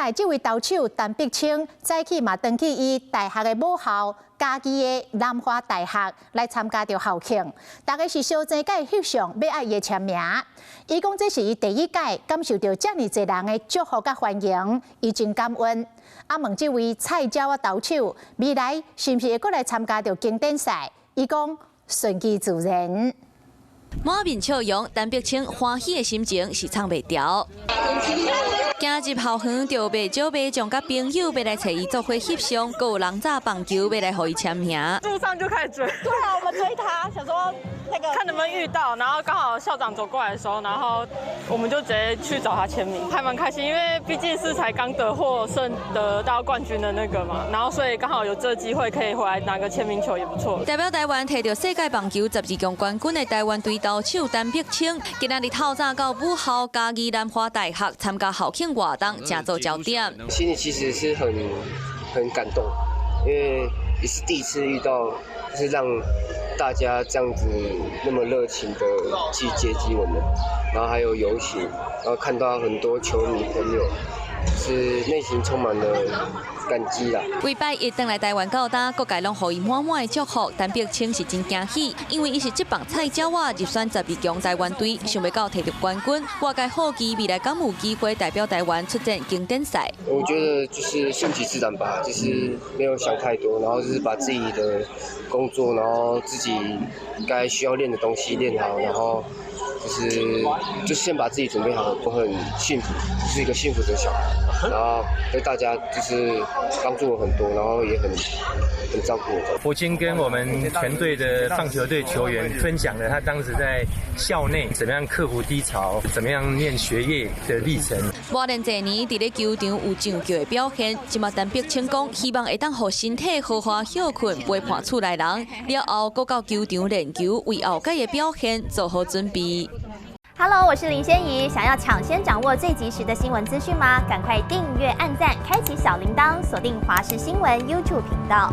來，這位投手陳碧清早起嘛，轉去伊大學的母校嘉義的南華大學來參加著校慶，大家是相爭共伊翕相，欲愛伊的簽名。伊講這是伊第一屆感受著遮爾濟人的祝福佮歡迎，伊真感恩。啊，問這位菜鳥仔投手未來是毋是會閣來參加著經典賽？伊講順其自然。滿面笑容，陳碧清歡喜的心情是藏袂牢。行入校園就袂少民眾佮朋友欲來揣伊做伙翕相，閣有人紮棒球欲來予伊簽名。路上就開始追。對啊，我們追他，想說那個看能不能遇到，然後剛好校長走過來的時候，然後我們就直接去找他簽名，還蠻開心，因為畢竟是才剛得獲勝得到冠軍的那個嘛，然後所以剛好有這個機會可以回來拿個簽名球也不錯。代表台灣提著世界棒球十二強冠軍的台灣隊投手陳碧清，今仔日透早到母校嘉義南華大學參加校慶活動，成做焦點。心裡其實是很感動，因為也是第一次遇到，就是讓大家這樣子那麼熱情的去接機我們，然後還有遊行，然後看到很多球迷朋友，是內心充滿了感激啦。禮拜一轉來台灣到今，各界攏予伊滿滿的祝福。陳碧清是真驚喜，因為伊是職棒菜鳥仔入選十二強台灣隊，想袂到提著冠軍。外界好奇未來敢有機會代表台灣出戰經典賽？我覺得就是順其自然吧，就是沒有想太多，然後就是把自己的工作，然後自己該需要練的東西練好，然後就是就先把自己準備好，我很幸福，是一個幸福的小孩，然後對大家就是幫助我很多，然後也很照顧我。柏青跟我們全隊的棒球隊球員分享了他當時在校內怎麼樣克服低潮，怎麼樣念學業的歷程。磨練這年，佇咧球場有上球的表現，這馬陳碧清講，希望會當予身體好好歇睏，陪伴厝內人。了後，閣到球場練球，為後屆的表現做好準備。 Hello，我是林仙怡，想要搶先掌握最及時的新聞資訊嗎？趕快訂閱、按讚、開啟小鈴鐺，鎖定華視新聞 YouTube 頻道。